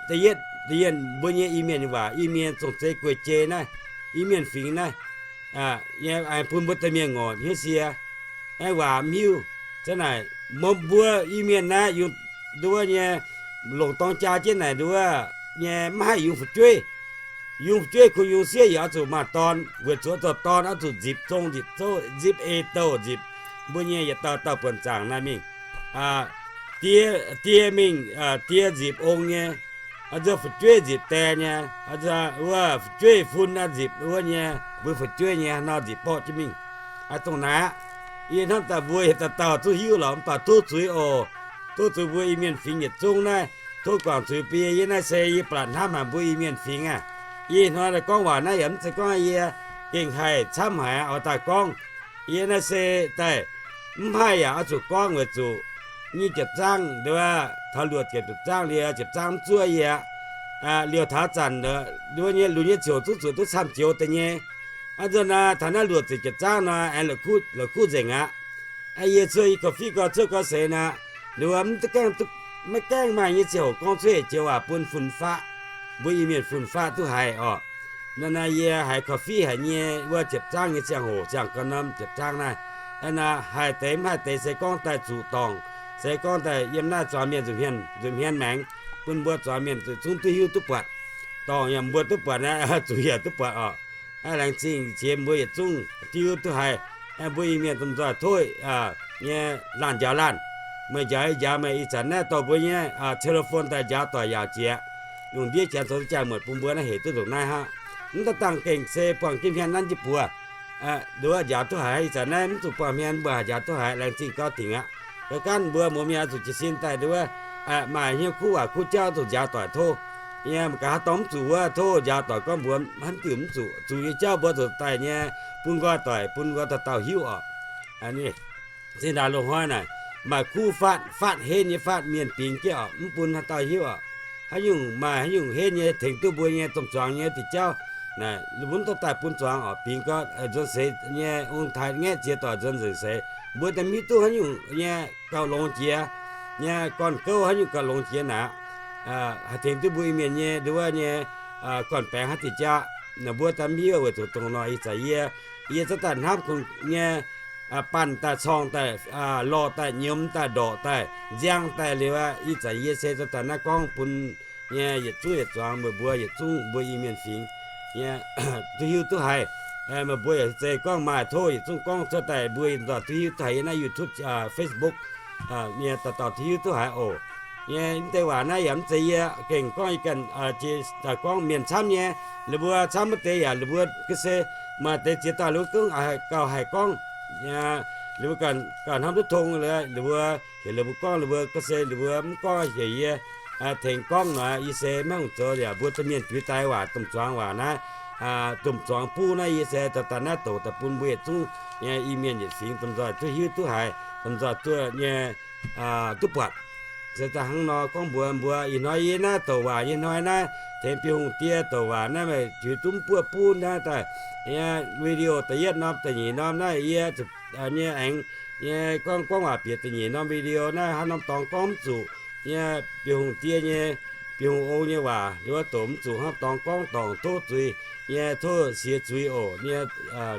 da'yietv, da'yietv mbuo nyei Iu-Mienh waac, Iu-Mienh zong-zeiv guei-jei naaiv, Iu-Mienh fingx naaiv, bun mbuo domh mienh ngorc hnyouv sie, aengx waac mv hiuv. Zanc naaic mbuo Iu-Mienh naaiv yungz nduov nyei, longc dorng jaa jienv naaic nduov nyei mv haih yungz fu'jueiv. Yungz fu'jueiv kungx yungz sieqv yaac oix zuqc maaih dorn, weic zuqc oix zuqc dorn oix zuqc nzipc zong nzipc zouv, nzipc ei douh nzipc mbuo nyei yietc dauh dauh buonc zaangc naaiv mingh. Die, die mingh, die nzipc ong nyei, nzunc fu'jueiv nzipc die nyei, wuov fu'jueiv fun nzipc wuov nyei, mbuo fu'jueiv nyei haaix nor nzipc borqv jienv mingh. Dongh naaiv aqv. Yie hnamv daaih mbuo yietc dauh dauh zuqc hiuv lorqc, mv baac tov zuiz oc. Tov zuiz mbuo Iu-Mienh fingx yietc zungv naaiv, tov guangc zuiz bun yie. Yie naaiv se yie ba'laqc hnamv haic mbuo Iu-Mienh fingx aqv. Yie hnoi daaih gorngv waac naaiv yaac mv zeiz gorngv yie gengh haih camv haic oix daaih gorngv. Yie naaiv se daaih mv haih yaac oix zuqc gorngv weic zuqc nyei jiepc zangv nduov, taux luoqc ziepc ziepc zangv liuz, ziepc zangv mv zuov yie aqv. Liuz taux zanc nduov nyei lunx nyei ziouc zuqc zuqc duqv camv joux deix nyei. Aa, nzunc naaiv taux naaiv luoqc ziepc ziepc zangv nor aengx la'kuqv nzengc aqv. Yie cuotv i korv-fiqv gau, cuotv gau seix nor, nduov mv gaengh, maiv gaengh maaih nyei ziangh hoc gorngv cuotv joux waac bun fun-faqv, mbuo Iu-Mienh fun-faqv duqv haiz orqc. Naaiv naaiv yie haiz korv-fiqv haic nyei wuov ziepc zangv nyei ziangh hoc, ziangh gau norm ziepc zangv naaiv, naaiv haih deix mv haih deix se gorngv daaih zuqc dorngc, se gorngv daaih yiem naaiv zuangx mienh nzuqc hmien maengx, bun mbuo zuangx mienh zungv duqv hiuv duqv buatc. Dorngc yaac mbuo duqv buatc naaiv, zuqc yaac duqv buatc orqc. Laengz zingh qiex mbuo yietc zungv diuv duqv haiz, mbuo Iu-Mienh domh nzoih tov nyei laanh njaaux laanh. Meih njaaux yie njaaux meih, ih zanc naaiv dorh mbuo nyei telephone daaih njaaux doic yaauc jiex, lungh ndiev janx zoux duqv jaa muotc bun mbuo naaiv hec duqv ndongc naaiv hnangv. Mv daaih dangh gengh se buangh jienv hmien nanv jienv buoz. Nduov njaaux duqv haiz, ih zanc naaiv mv zuqc buangh hmien mbuo haaix njaaux duqv haiz, laengz zingh gau dingc aqv. Ga'naaiv mbuo muoz mienh oix zuqc jiez sin daaih nduov, maaih hnyouv kuv waac kuv jauv zuqc njaaux doic tov. Yie gaax haaix dorngx mv zuqc wuov, tov njaaux doic gorngv mbuox hnamv diuc mv zuqc, zuqc nyei jauv mbuo zuqc daaih nyei bun nqoi doic, bun nqoi dauh dauh hiuv orqc. Zinh ndaangc loz-hnoi naaic, maaih kuv faatv, faatv henv nyei faatv mienh bingx jienv orqc, mv bun haaix dauh hiuv orqc. Haaix nyungc maaih haaix nyungc henv nyei tengx duqv mbuo nyei domh zuangx nyei diuc jauv naaic, mbuo mv dorh daaih bun zuangx orqc, bingx gau nzuonx seix nyei ong-taaix ngaeqv ziex doic nzuonx nzengc seix. Mbuo daaih mv hiuv duqv haaix nyungc nyei gauh longx jiex nyei gorn-gouv, haaix nyungc gauh longx jiex naaic, haih tengx duqv mbuo Iu-Mienh nyei nduov nyei gorn-baengx haaix diuc jauv. Ninh mbuo daaih mv hiuv weic zuqc dongh nor ih zanc yie, yie zungv daaih hnamv kungx nyei, banh daaih, corng daaih, lorh daaih, nyiemz daaih, ndorqc daaih, nziang daaih liuz aqv. Ih zanc yie se zungv daaih naaiv gorngv bun nyei yietc zungv yietc zuangx meih mbuo yietc zungv mbuo Iu-Mienh fingx nyei duqv hiuv duqv haiz. Meih mbuo yaac zeiz gorngv maaih tov yietc zungv gorngv cuotv daaih mbuo yietc zungv duqv hiuv duqv haiz yiem naaiv YouTube, Facebook nyei dauh dauh duqv hiuv duqv haiz oc. Nyei mv deix waac naaiv yaac mv zeiz yie gengh gorngv, yie ganh jiex daaih gorngv, mienh camv nyei. Lih mbuo camv wuov deix yaac lih mbuo ga'sie, maaih deix ziex dauh lih mbuo gorngv gauh haih gorngv, lih mbuo gauh hnamv duqv tong, lih mbuo heuc lih mbuo gorngv, lih mbuo ga'sie lih mbuo mv gorngv heuc yie tengx gorngv nor, yie se maiv hungh zoux yaac mbuo domh mienh juix daaih waac, domh zuangx waac naaiv, domh zuangx buv naaiv, yie se daaih daaih naaiv douc daaih bun mbuo yietc zungv nyei Iu-Mienh yietc fingx domh nzoih duqv hiuv duqv haiz, domh nzoih duqv nyei duqv buatc. Se daaih hnangv nor gorngv mbuox mbuo, ih hnoi yie naaiv douc waac nyei hnoi naaiv, tengx Bienh Hungh die douc waac naaiv, meih juix duqv mv buov buv naaiv daaih, video da'yietv norm da'nyeic norm naaiv yie nyei aengx nyei gorngv, gorngv waac bieqc da'nyeic norm video naaiv haaix norm dorngx gorngv mv zuqc nyei, Bienh Hungh die nyei, Bienh Hungh ong nyei waac liuz wuov douc mv zuqc haaix norm dorngx gorngv, dorngc tov zuiz nyei, tov siex zuiz oc nyei.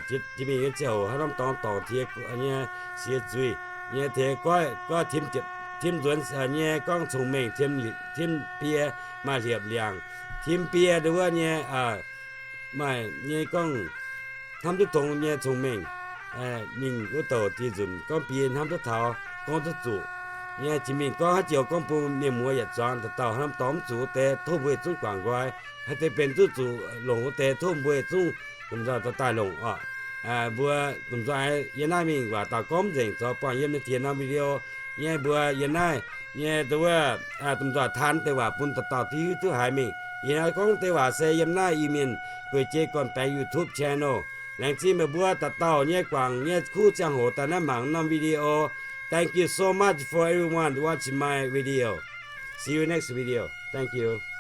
Jiex mingh nyei ziangh hoc haaix norm dorngx dorngc tie nyei, siex zuiz nyei, tengx goiv, goiv tim nzuonx nyei gorngv cong-mengh, tim biei maaih liepc liangc, tim biei nduov nyei, maaih nyei gorngv hnamv duqv tong nyei cong-mengh, mingh wuov douc dieh nzunc gorngv biei hnamv duqv taux gorngv duqv zuqc nyei. Jiex mingh gorngv haaix joux gorngv bun mienh muoz yietc zuangx dauh dauh haaix norm dorngx mv zuqc wuov deix tov mbuo yietc zungv guangc nqoi. Haaix deix benx duqv zuqc longc wuov deix tov mbuo yietc zungv domh nzoih daaih daaih longc oc. Mbuo domh nzoih yie naaiv mingh waac dauh gorngv mv nzengc, zoux buangh yiem naaiv tiex norm video nyei. Mbuo yiem naaiv nyei wuov domh nzoih taan deix waac bun dauh dauh duqv hiuv duqv haiz mingh. Ih hnoi gorngv deix waac se yiem naaiv Iu-Mienh Gueic Jei Gorn-Baengx YouTube channel. Laengz zingh meih mbuo dauh dauh nyei guangc nyei kuv ziangh hoc daaih naaiv mangc norm video. Thank you so much for everyone watching my video. See you next video. Thank you.